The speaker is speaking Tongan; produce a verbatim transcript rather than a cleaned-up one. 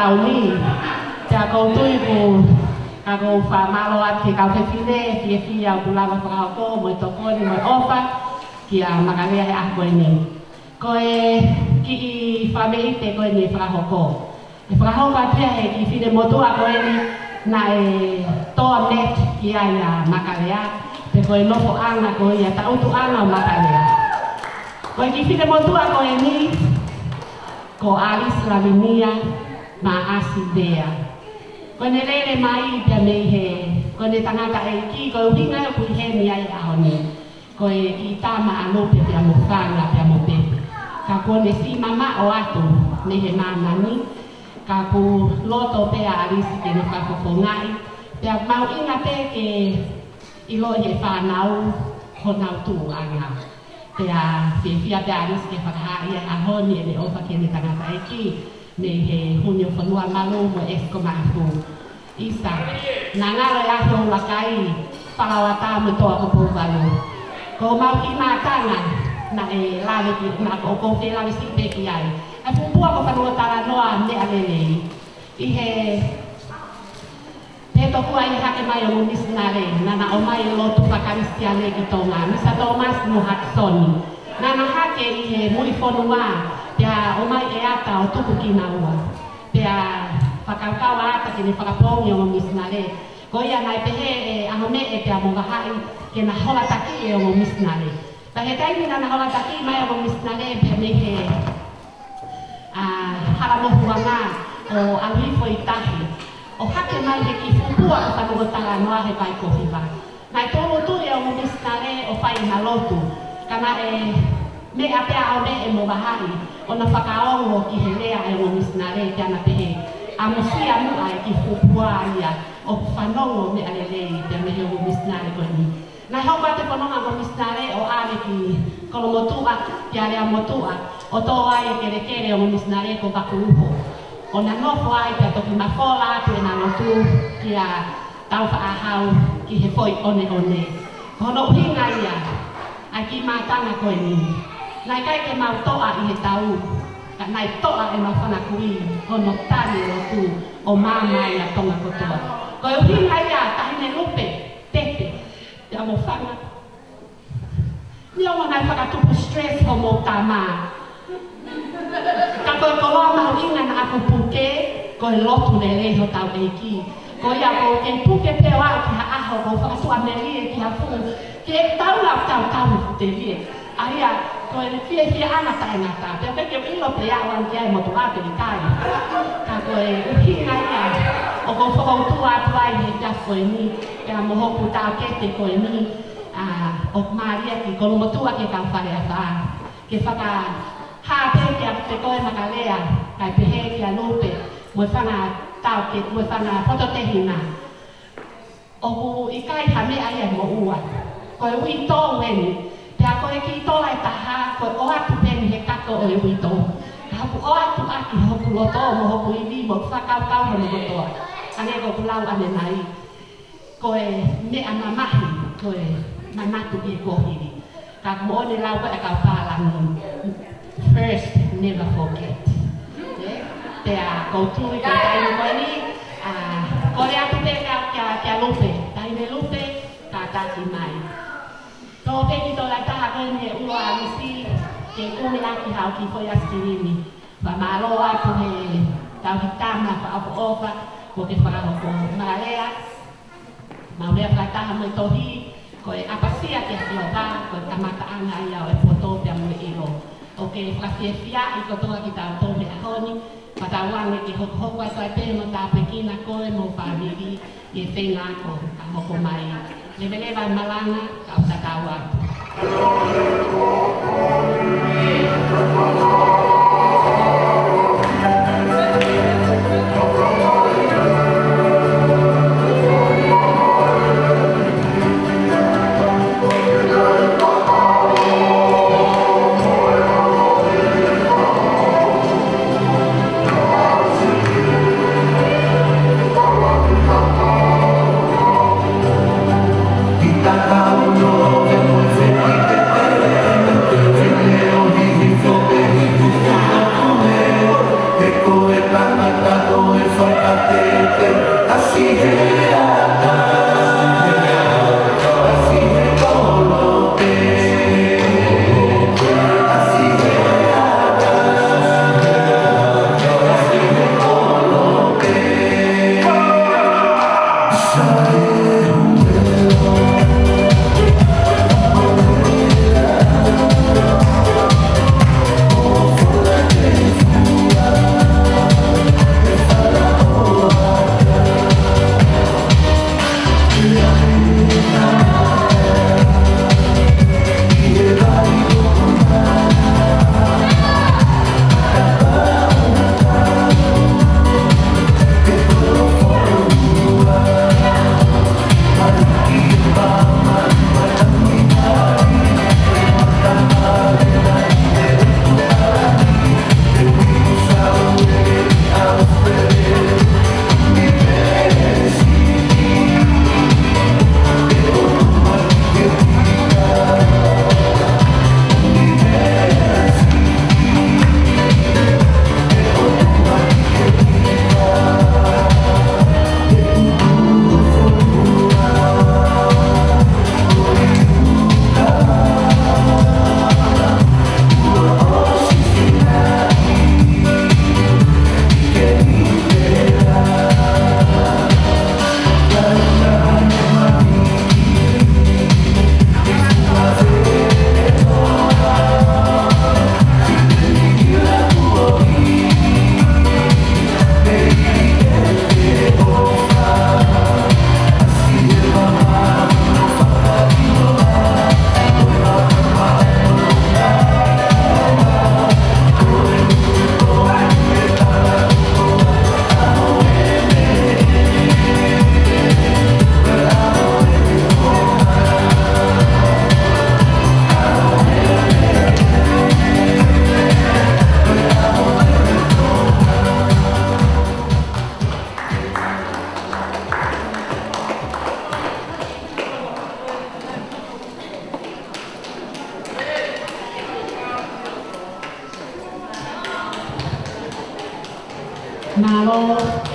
Auni, pea ʻoku ou tui ʻoku, ka ʻoku ou fakamālō atu ki he kau fefine, fiefia ʻoku lava fakahoko, mo e tokoni, mo e ʻofa, kia Makalea he ʻaho ko eni. Ko e kiʻi fakameʻite ko eni ʻe fakahoko. ʻE fakahoko atu ia he kiʻi finemotuʻa ko eni naʻe tō a met ki ai ʻa Makalea, pe ko e nofoʻanga ko ia, taʻutuʻanga ʻo Makalea. Ko e kiʻi finemotuʻa ko eni, ko Alice Lavinia Maʻasi Vea. Ko ʻene lele mai pea mei he, ko ʻene tangataʻeiki, ko e ʻuhinga ia ʻoku ʻi heni ai he ʻaho ni. Ko e kiʻi tama ʻa Lupe pea mo Fanga pea mo Pepe. Ka kuo ne siʻi mamaʻo atu mei he māmani, ka ʻoku loto pē ʻa Alice ke ne fakafofongaʻi, pea mahuʻinga pē ke ʻiloʻi ʻe he fānau honau tuʻuʻanga. Pea fiefia pē ʻa Alice ke fakahā ia he ʻaho ni ʻene ʻofa ki heʻene tangataʻeiki mei he Huni ʻo Fonua Malu mo e ʻEsi ko Maʻafu. ʻIsa, naʻa ngalo e ʻaho ʻo lakai, Falauata mo Toa ko Pouvalu. Ko homau kiʻi mātanga, naʻe lave ki, naʻa ko, ʻoku ou fie lave siʻi pē ki ai. ʻA e fuʻu pua ko Fanongo Talanoa Meʻa Lelei. ʻI he, he tokua ʻi he hake mai ʻa e ongo misinale, naʻa na ʻomai e lotu faka-Kalisitiane ki Tonga, Misa Thomas mo Hudson. Naʻa na hake ʻi he muifonua, pea ʻomai e ata ʻo tuku kinaua. Pea fakakaukau ʻa ata ke ne fakapoongi e ongo misinale. Ko ia naʻe pehē ʻe ʻAhomeʻe pea mo Vahaʻi ke na holataki e ongo misinale. Pea he taimi naʻa na holataki mai e ongo misinale pea mei he, ʻa, Hala Mohuʻanga ʻo ʻalu hifo ʻi tahi, ʻo hake mai he kiʻi fuʻu pua ko Fanongo Talanoa he vai ko hiva. Naʻe tūʻulutui e ongo misinale ʻo fai ʻena lotu. Ka naʻe meʻa pē ʻa ʻAhomeʻe mo Vahaʻi ʻo na fakaongo ki he lea ʻa e ongo misinale, pea na pehē, ʻamusia muʻa e kiʻi fuʻu pua ia ʻoku fanongo meʻa lelei pea mei he ongo misinale ko eni. Naʻe hoko atu e fononga ongo misinale ʻo ʻave ki Kolomotuʻa, ki Aleamotuʻa, ʻo tō ai e kelekele ongo misinale ko Vakuuho. ʻO na nofo ai pea toki mafola atu ʻena lotu kia Taufaʻāhau ki he foʻi ʻoneʻone. Ko hono ʻuhinga ia ʻa e kiʻi mātanga ko eni. Naʻe ʻikai ke mau toʻa ʻi he tau, ka naʻe toʻa ʻemau fanga kui hono tali e lotu ʻo maama ai ʻa Tonga kotoa. Ko e ʻuhinga ia, Taʻahine Lupe, Pepe, pea mo Fanga. Neongo naʻe fakatupu stress homou tama, ka ko e koloa mahuʻinga naʻa ku puke, ko e lotu lelei hotau ʻEiki. Ko ia ʻoku ou kei puke pē ʻo aʻu ki ha ʻaho ʻoku ou fakatuʻamelie ki ha fuʻu, ke tau lau tau tau futelie. ʻA ia, ko e fiefia ʻana taʻengata. Pea ʻikai ke u ʻilo pe ʻe aʻu ange ki ai e motuʻa pe ʻikai. Ka ko e ʻuhinga ia ʻoku ou fokoutua atu ai he efiafi ko eni, pea mo hoku taʻokete ko eni, ʻa, ʻo mālie ki Kolomotuʻa ki he kau fale ʻa fā. Ke fakahā pē kiate koe Makalea, kae pehē kia Lupe, mo e fanga taʻokete, mo e fanga fototehina. ʻOku ʻikai ha meʻa ia ʻe moʻua. Ko e uitou eni. Pea ko e kiʻi tola ʻe taha, ko e ʻoatu pē eni he kato ʻo e uitou. Ka hoku ʻoatu ʻaki hoku loto mo hoku ivi mo fakakaukau hono kotoa. Hangē ko ʻeku lau ʻanenai. Ko e meʻa mamahi, ko e manatu ki he kuohili. Ka ʻoku moʻoni e lau ko ē ʻa e kau pālangi, first, never forget. Ē? Pea ʻoku ou tui ko e taimi ko eni, ʻa, kole atu pē kia, kia, kia Lupe. Taʻahine Lupe, kātaki mai. Tō pē kiʻi tola ʻe taha ko eni he ʻulu ʻa Alice, ke kumi ʻaki haʻo kiʻi foʻi ʻaisikilimi. Fakamālō atu he tau kiʻi tama fakaʻofoʻofa, kuo ke fakahoko. Makalea, mau lea fakataha mo e tohi, ko e ʻapasia kia Sihova, ko e kamataʻanga ia ʻo e poto pea mo e ʻilo. ʻOku ou fakafiefiaʻi kotoa kitautolu he ʻaho ni, fakatauange ke hokohoko atu ai pē hono tāpuekina koe mo ho fāmili, ʻi he feinga ako ka hoko mai. Leveleva e malanga, kau tatau atu. Mālō.